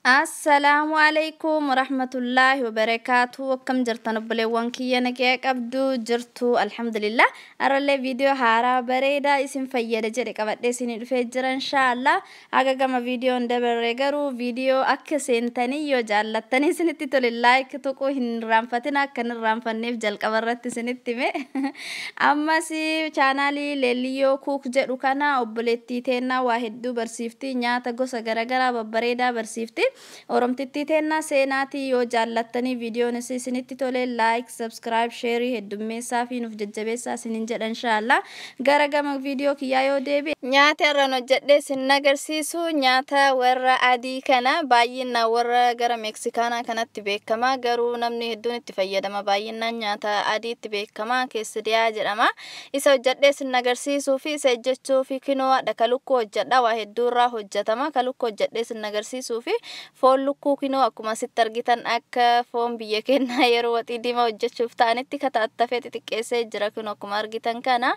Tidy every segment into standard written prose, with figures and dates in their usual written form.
Assalaamu alaikum warahmatullaahi wabarakaatu. Akkam jirtan obboleewwan kiyya? Nagaya qabdu jirtu? Alhamdulillah. Arallee viidiyoo haaraa bareedaa isin fayyada jedhe qabadhee isinii dhufee jira, inshaallah. Haga gama viidiyoon dabarre garuu viidiyoo akka seentanii yoo jaallattanii isinitti tole like tuquu hin irraanfatina. Akka hin irraanfanneef jalqaba irratti isinitti hime. Ammas chaanaalii Leelliyyoo Cook jedhu kana obboleettii teennaa waa hedduu barsiifti, nyaata gosa garaagaraa babbareedaa barsiifti. Oromtittii teennaa seenaatii yoo jaallattanii viidiyoon isinitti tole like, subscribe, share heddummeessaa fi nuuf jajjabeessaa isinin jedha, inshaallah. Gara gama viidiyoo kiyyaa yoo deebi'e, nyaata irraan hojjedhee isin agarsiisu nyaata warra adii kana, baay'inaan warra gara Meeksikaanaa kanatti beekama, garuu namni hedduun itti fayyadama. Baay'inaan nyaata adiitti beekama, quesadilla jedhama. Isa hojjedhee isin agarsiisuu fi isa hojjechuu fi kinoo hadha kalukkuu hojjedha. Waa hedduu irraa hojjetama. Kalukkuu hojjedhee isin agarsiisuu fi foon lukkuu kinoo akkuma asitti argitan akka foon biyya keenyaa yeroo waxii diimaa hojjechuuf ta'anitti kataattafee xixiqqeessee jira. Kinoo akkuma argitan kana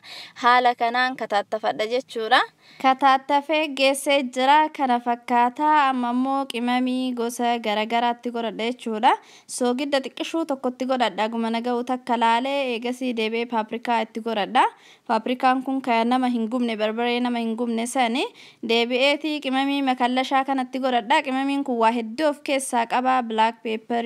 haala kanaan kataattafadha jechuudha. Kataattafee geessee jira, kana fakkaataa. Amma immoo qimamii gosa garagaraatti godhadha jechuudha. Soogidda xiqqishuu tokkotti godhadha. Aguma naga'u takka laalee eegasii deebi'ee paaprikaa itti godhadha. Paaprikaan kun kan nama hin gubne, barbaree nama hin gubne sani. Deebi'eeti qimamii makallashaa kanatti godhadha. Qimamiin kun waa hedduu of keessaa qaba. Black pepper,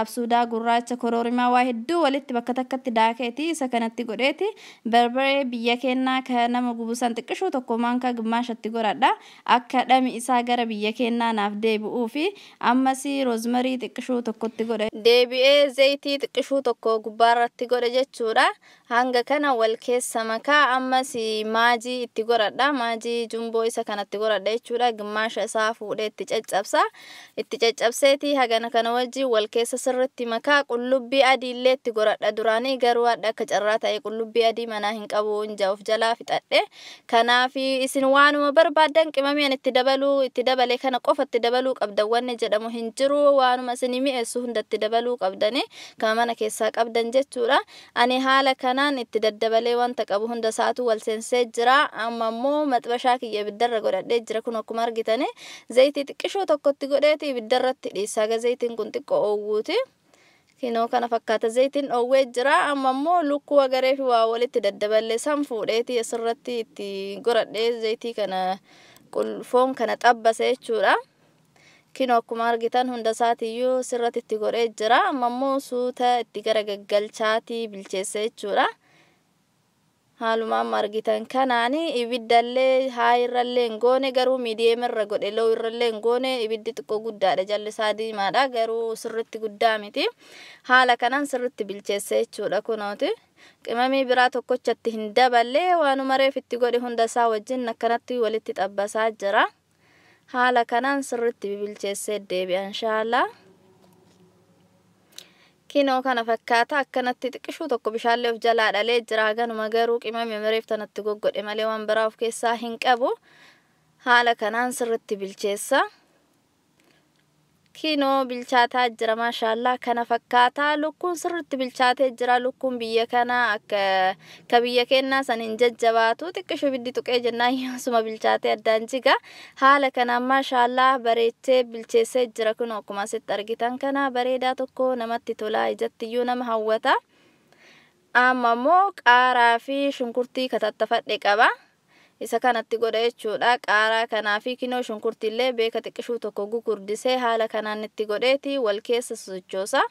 absuudaa gurraacha, kororimaa, waa hedduu walitti bakka takkatti daakeeti isa kanatti godheeti. Barbaree biyya keenyaa kan nama gubu san xiqqishuu tokko maankaa gimmaashatti godhadha. Akka dhami isaa gara biyya keenyaa naaf deebi'uu fi ammas rosemary xiqqishuu tokkotti godhe. Deebi'ee zayitii xiqqishuu tokko gubbaarratti godhe jechuudha. Hanga kana wal keessa makaa. Ammas maajii itti godhadha. Maajii Jumbo isa kanatti godhadha jechuudha. Gimmaasha isaa fuudhee itti caccabsa. Itti caccabseeti hagana kana wajjin wal keessa sirritti makaa. Qullubbii adii illee itti godhadha duraanii, garuu hadha akka carraa ta'e qullubbii adii manaa hin qabu, hin of jalaa fixadhe. Kanaaf isin waanuma barbaaddan qimamii ani itti dabaluu itti dabale kana qofa itti dabaluu qabdan wanni jedhamu hin jiru. Waanuma isin mi'eessu hunda itti dabaluu qabdani, kan mana keessaa qabdan jechuudha. Ani haala kanaan itti daddabalee wanta qabu hunda isaatu wal seensee jira. Amma immoo maxbashaa kiyya ibiddarra godhadhee jira. Kun akkuma argitani zayitii xiqqishoo tokkotti godheeti ibiddarratti dhiisaa ga zayitiin kun xiqqoo oowwuuti. Kinoo kana fakkaata, zayitiin dhoowwee jira. Amma immoo lukkuu agaree fi waa walitti daddaballee san fuudheeti asirratti itti godhadhee zayitii kana foon kana xabbase jechuudha. Kinoo akkuma argitan hunda isaatiiyyuu sirratti itti godhee jira. Amma immoo suuta itti gara gaggalchaatii bilcheesse jechuudha. Haaluma amma argitan kanaani ibiddallee high irrallee hin goone, garuu medium irra godhe, low irrallee hin goone. Ibiddi xiqqoo guddaadha, jalli isaa diimaadha, garuu sirritti guddaa miti. Haala kanaan sirritti bilcheesse jechuudha. Kunooti qimamii biraa tokkochatti hin daballee, waanuma reef itti godhe hunda isaa wajjin akkanatti walitti xabbasaa jira. Haala kanaan sirritti bilcheessee deebi'a, inshaallah. Kinoo kana fakkaata. Akkanatti xiqqishuu tokko bishaanlee of jalaa dhalee jira ganuma, garuu qimame mareef tanatti goggodhe malee waan biraa of keessaa hin qabu. Haala kanaan sirritti bilcheessa. Kinoo bilchaataa jira, maashaallaa. Kana fakkaataa, lukkuun sirritti bilchaatee jira. Lukkuun biyya kanaa akka ka biyya keenyaa san hin jajjabaatu, xiqqishu ibiddi tuqee jennaan yoosuma bilchaatee addaan jiga. Haala kanaan maashaallaa bareechee bilcheessee jira. Kun akkuma asitti argitan kana bareedaa tokko namatti tolaa, ijattiyyuu nama hawwata. Amma immoo qaaraa fi shunkurtii katattafadhe qaba. Isa kanatti godha jechuudha. Qaaraa kanaa fi kinoo shunkurtiillee beeka xiqqishuu tokko gugurdisee haala kanaan itti godheeti wal keessa sochoosa.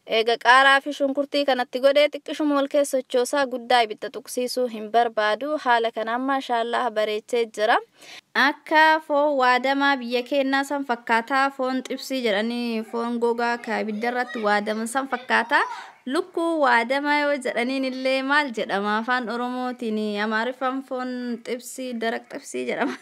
Eega qaaraa fi shunkurtii kanatti godhee xiqqishuma wal keessa sochoosaa, guddaa ibidda tuqsiisuu hin barbaadu. Haala kanaan maashaallaa bareechee jira. Akka foon waadamaa biyya keenyaa san fakkaataa, foon xibsii jedhanii foon gogaa ka ibidda irratti waadaman san fakkaataa. Lukkuu waadamaa yoo jedhaniin illee maal jedhama afaan Oromootiin? Amaariffaan foon xibsii, daraq xibsii jedhama.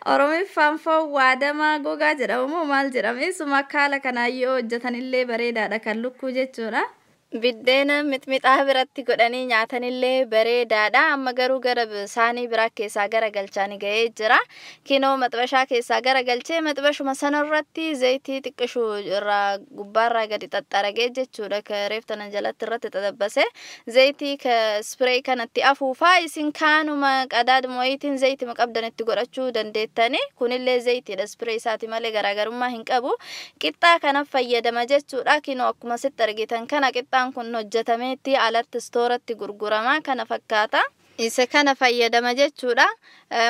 Oromiffaan foon waadamaa gogaa jedhama moo maal jedhama? Isuma akka haala kanaan yoo hojjetan illee bareedaadha kan lukkuu jechuudha. Biddeena mixmixaa biratti godhanii nyaatanillee bareedaadha. Amma garuu gara saanii biraa keessaa gara galchaani ga'ee jira. Kinoo maxbashaa keessaa gara galchee maxbashuma sanarratti zayitii xiqqishuu irraa gubbaarraa gadi xaxxaragee jechuudha. Ka reeftana jalatti irratti xaxabbase zayitii ka spray kanatti afuufaa isin kaanuma qadaaduma wayiitiin zayitima qabdan itti godhachuu dandeettani. Kunillee zayitiidha, spray isaati malee garaagarummaa hin qabu. Qixxaa kana fayyadama jechuudha. Kinoo akkuma sitti argitan kana qixxaan kun hojjetameetti alatti istooratti gurgurama kana fakkaata. Isa kana fayyadama jechuudha.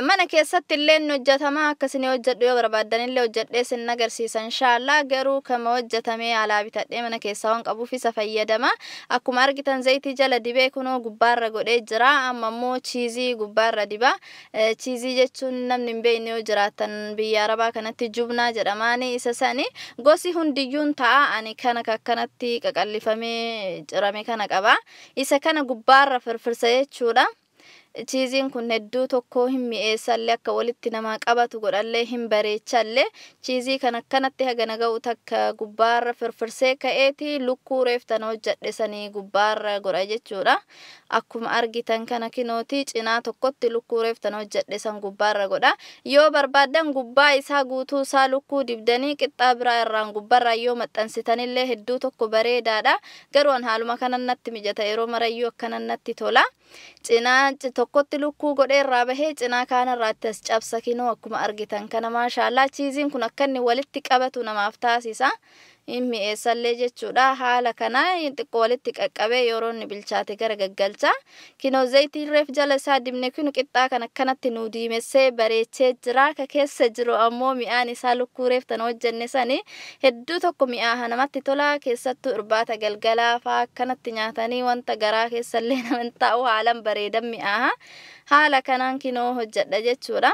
Mana keessatti illee inni hojjetama. Akkasini hojjedhu yoo barbaaddan illee hojjedhee sin agarsiisa inshaallah. Garuu kama hojjetamee alaa bitadhee mana keessaa waan qabuuf isa fayyadama. Akkuma argitan zayitii jala dibee kunoo gubbaarra godhee jira. Amma immoo chiizii gubbaarra diba. Chiizii jechuun namni hin beekne yoo jiraatan biyya arabaa kanatti jubnaa jedhamaani isa sani gosi hundiyyuun ta'a. Ani kana akkanatti qaqallifamee cirame kana qaba. Isa kana gubbaarra firfirsa jechuudha. Chiiziin kun hedduu tokko hin mi'eessallee, akka walitti namaa qabatu godhallee, hin bareechallee. Chiizii kan akkanatti hagana ga'u takka gubbaarra firfirsee ka'eeti lukkuu reeftana hojjedhe sanii gubbaarra godha jechuudha. Akkuma argitan kana kinooti cinaa tokkotti lukkuu reeftana hojjedhe san gubbaarra godha. Yoo barbaaddan gubbaa isaa guutuu isaa lukkuu dibdanii qixxaa biraa irraan gubbaarraa yoo maxxansitanillee hedduu tokko bareedaadha. Garuu an haaluma kanan natti mijata, yeroo marayyuu akkanan natti tola. Cinaa tokkotti lukkuu godhee irraa bahee cinaa kaanarraa itti as cabsa. Kinoo akkuma argitan kana maashaallaa, chiiziin kun akka inni walitti qabatu namaaf taasisa. Hin mi'eessallee jechuudha. Haala kana xiqqoo walitti qaqqabee yeroo inni bilchaate gara gaggalcha. Kinoo zayitiin reef jala isaa dibne kun qixxaa kan akkanatti nuu diimessee bareechee jira. Ka keessa jiru ammoo mi'aan isaa lukkuu reef tana hojjenne sani hedduu tokko mi'aaha, namatti tola. Keessattuu irbaata galgalaa faa akkanatti nyaatanii wanta garaa keessallee nama hin taa'u, haalan bareedan mi'aaha. Haala kanaan kinoo hojjedha jechuudha.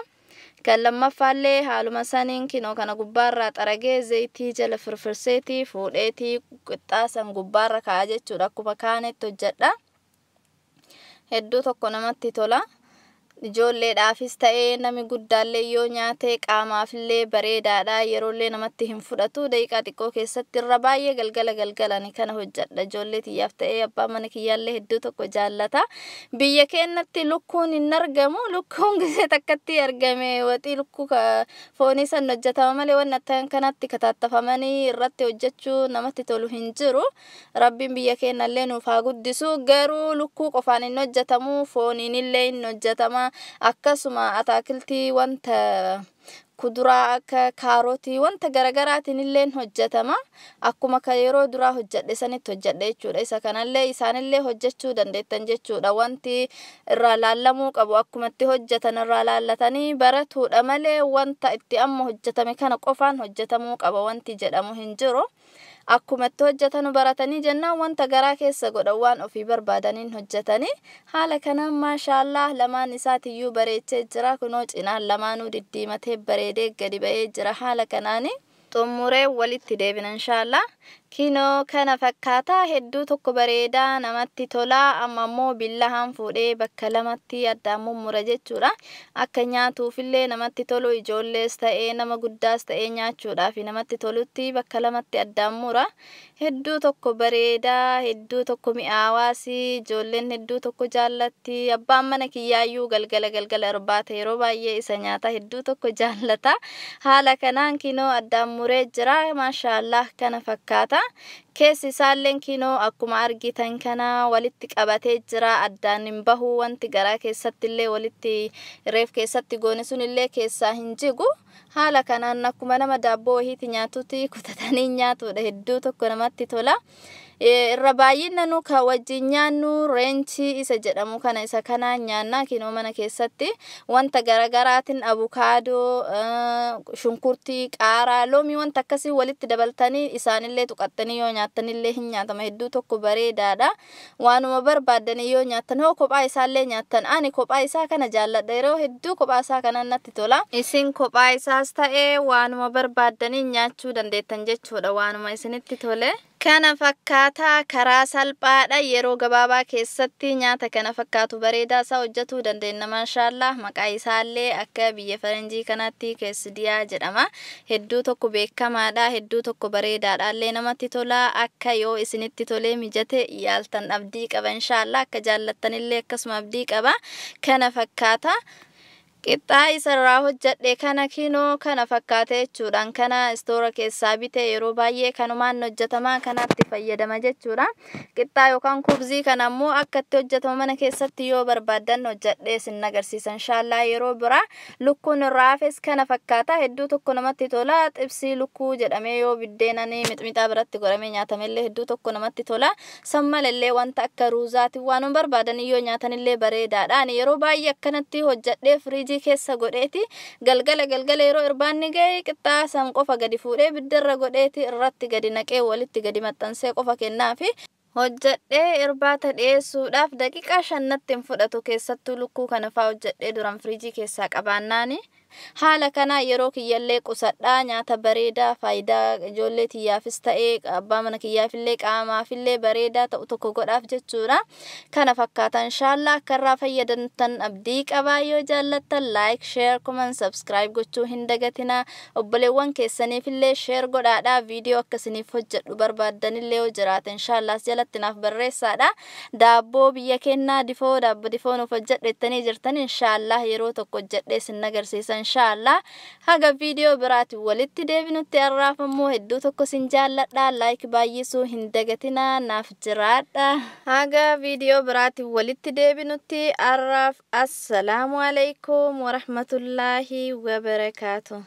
Kan lammaffaallee haaluma saniin kinoo kana gubbaarraa xaragee zayitii jala firfirseetii fuudheetii qixxaa san gubbaarra kaa'a jechuudha. Akkuma kaanetti hojjedha. Hedduu tokko namatti tola. Ijoolleedhaafis ta'ee nami guddaallee yoo nyaate qaamaafillee bareedaadha. Yeroollee namatti hin fudhatu. Daqiiqaa xiqqoo keessatti irra baay'ee galgala galgalani kana hojjedha. Ijoollee tiyyaaf ta'ee abbaa mana kiyyaallee hedduu tokko jaallata. Biyya keenyatti lukkuun hin argamu. Lukkuun gisee takkatti argame waxii lukkuu foonii san hojjetama malee wanni akka kanatti kataattafamanii irratti hojjechuu namatti tolu hin jiru. Rabbiin biyya keenyallee nuuf haa guddisu. Garuu lukkuu qofaan hin hojjetamu, fooniin illee hin hojjetama. Akkasuma ataakiltii wanta kuduraa akka kaarotii wanta garagaraatiin illee hojjetama. Akkuma ka yeroo duraa hojjedhe sanitti hojjedhe jechuudha. Isa kanallee isaanillee hojjechuu dandeettan jechuudha. Wanti irraa laallamuu qabu akkuma itti hojjetan irraa laallatanii baratuudha malee wanta itti amma hojjetame kana qofaan hojjetamuu qaba wanti jedhamu hin jiru. Akkuma itti hojjetanu baratanii jennaan wanta garaa keessa godhan waan ofii barbaadaniin hojjetanii. Haala kanaan maashaallaa lamaan isaatiyyuu bareechee jira. Kunoo cinaan lamaanuu diddiimatee bareedee gadi ba'ee jira. Haala kanaani xumuree walitti deebina inshaallah. Kinoo kana fakkaataa, hedduu tokko bareedaa, namatti tola. Amma immoo billahaan fuudhee bakka lamatti addaan mummura jechuudha. Akka nyaatuufillee namatti tolu, ijoollees ta'ee nama guddaas ta'ee nyaachuudhaaf namatti tolutti bakka lamatti addaan mura. Hedduu tokko bareedaa, hedduu tokko mi'aawaas, ijoolleen hedduu tokko jaallatti. Abbaan mana kiyyaayyuu galgala galgala irbaata yeroo baay'ee isa nyaata, hedduu tokko jaallata. Haala kanaan kinoo addaan muree jira, maashaallah, kana fakkaata. Keessi isaalleen kinoo akkuma argitan kana walitti qabatee jira, addaan hin bahu. Wanti garaa keessatti illee walitti reef keessatti goone sun illee keessaa hin jigu. Haala kanaan akkuma nama daabboo wahiiti nyaatutti kutatanii nyaatudha, hedduu tokko namatti tola. Irra baay'ina nu ka wajjin nyaannu reenchii isa jedhamu kana, isa kanaan nyaanna. Kinoo mana keessatti wanta garagaraatiin abukaadoo, shunkurtii, qaaraa, loomii wanta akkasii walitti dabaltanii isaanillee tuqattanii yoo nyaattanillee hin nyaatama, hedduu tokko bareedaadha. Waanuma barbaaddanii yoo nyaattan hoo kophaa isaallee nyaattan, ani kophaa isaa kana jaalladha, yeroo hedduu kophaa isaa kana natti tola. Isin kophaa isaas ta'ee waanuma barbaaddanii nyaachuu dandeettan jechuudha, waanuma isinitti tole. Kana fakkaataa karaa salphaadha yeroo gabaabaa keessatti nyaata kana fakkaatu bareedaa isaa hojjetuu dandeenya. Maashaallah, maqaa isaallee akka biyya faranjii kanaatti keessidiyaa jedhama. Hedduu tokko beekamaadha, hedduu tokko bareedaadha illee namatti tola. Akka yoo isinitti tolee mijate yaaltan abdii qaba inshaallah, akka jaallattanillee akkasuma abdii qaba. Kana fakkaata. Qixxaa isarraa hojjedhe kana kinoo kana fakkaata jechuudhaan kana istoora keessaa bite yeroo baay'ee kanumaan hojjetamaa kanaatti fayyadama jechuudha. Qixxaa yookaan kubzii kana ammoo akka itti hojjetamu mana keessatti yoo barbaaddan hojjedhee isin agarsiisa inshaallah yeroo biraa. Lukkuun irraa hafes kana fakkaata, hedduu tokko namatti tola. Xibsii lukkuu jedhamee yoo biddeenanii mixmixaa biratti godhamee nyaatamellee hedduu tokko namatti tola. San malallee wanta akka ruuzaatiin waan barbaadan yoo nyaatanillee bareedaadha. Ani yeroo baay'ee akkanatti hojjedhee firiijii keessa godheeti galgala galgala yeroo irbaanni ga'e qixxaa san qofa gadi fuudhee biddeerra godheeti irratti gadi naqee walitti gadi maxxansee qofa kennaafi. Hojjedhee irbaata dhiyeessuudhaaf daqiiqaa 5 natti hin fudhatu, keessattuu lukkuu kana faa hojjedhee duran firiijii keessaa qabaannaani. Haala kanaa yeroo kiyyallee qusadhaa, nyaata bareedaa faayidaa ijoollee tiyyaafis ta'ee abbaa mana kiyyaafillee qaamaafillee bareedaa ta'u tokko godhaaf jechuudha. Kana fakkaata inshaallah, akka irraa fayyadamtan abdii qabaa. Yoo jaallattan like, share, comment, subscribe gochuu hin dagatinaa. Obboleewwan keessaniifillee share godhaadhaa. Viidiyoo akkasiniif hojjedhu barbaaddanillee yoo jiraate inshaallah as jalatti naaf barreessaadha. Daabboo biyya kennaa difoo, daabboo difoo nuuf hojjedhu jettanii jirtan, inshaallah yeroo tokko hojjedhee isin agarsiisa inshaallah. Haga viidiyoo biraatiin walitti deebinutti har'aaf ammoo hedduu tokko sin jaalladha. Like baay'isuu hin dagatinaa, naaf jiraadha. Haga viidiyoo biraatiin walitti deebinutti har'aaf assalaamu alaikum warahmatullaahi wabarakaatu.